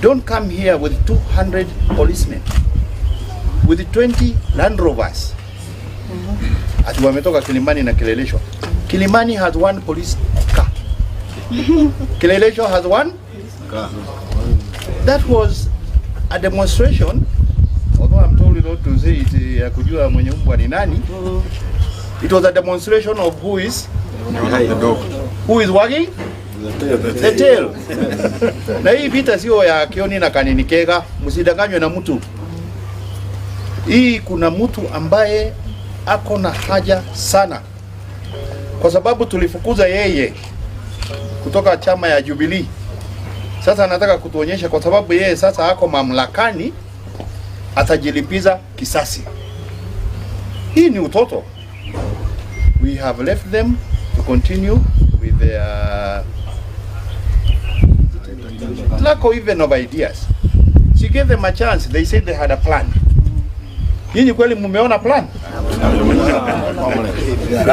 Don't come here with 200 policemen, with 20 Land Rovers. Ati wametoka Kilimani na Kileleshwa. Kilimani has one police car. Kileleshwa has one car. That was a demonstration, although I'm told not to say it, ya kujua mwenye mbwa ni nani. It was a demonstration of who is wagging the tail. Na hii vita sio ya Kioni na Kanini Kega, msidanganywe na mtu. Hii kuna mtu ambaye ako na haja sana, kwa sababu tulifukuza yeye kutoka chama ya Jubilee. Sasa anataka kutuonyesha, kwa sababu yeye sasa ako mamlakani, atajilipiza kisasi. Hii ni utoto. We have left them to continue with their lack of even of ideas. She gave them a chance. They said they had a plan. Nyinyi kweli mumeona plan?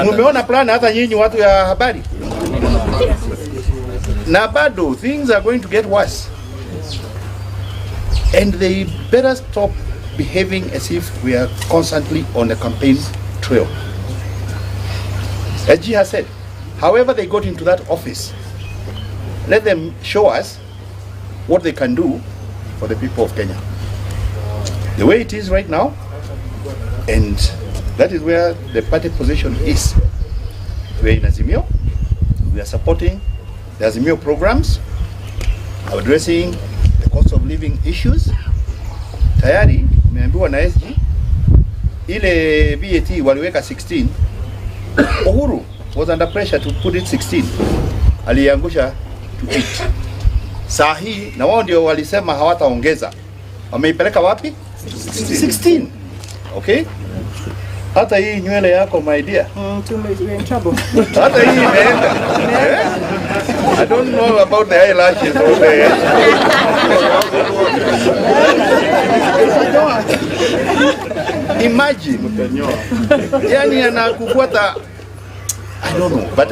Mumeona plan hata nyinyi watu ya habari? Na bado things are going to get worse. And they better stop behaving as if we are constantly on a campaign trail. As G has said, however they got into that office, let them show us what they can do for the people of Kenya. The way it is right now, and that is where the party position is. We are in Azimio. We are supporting the Azimio programs, addressing the cost of living issues. Tayari umeambiwa na SG ile VAT waliweka 16. Uhuru was under pressure to put it 16, aliangusha to 8. Saa hii na wao ndio walisema hawataongeza, wameipeleka wapi? 16. Okay, hata hii nywele yako, my dear, We're in trouble. Hata hii imeenda. Eh? I don't know about the eyelashes or the Imagine. Yani anakufuata. I don't know, but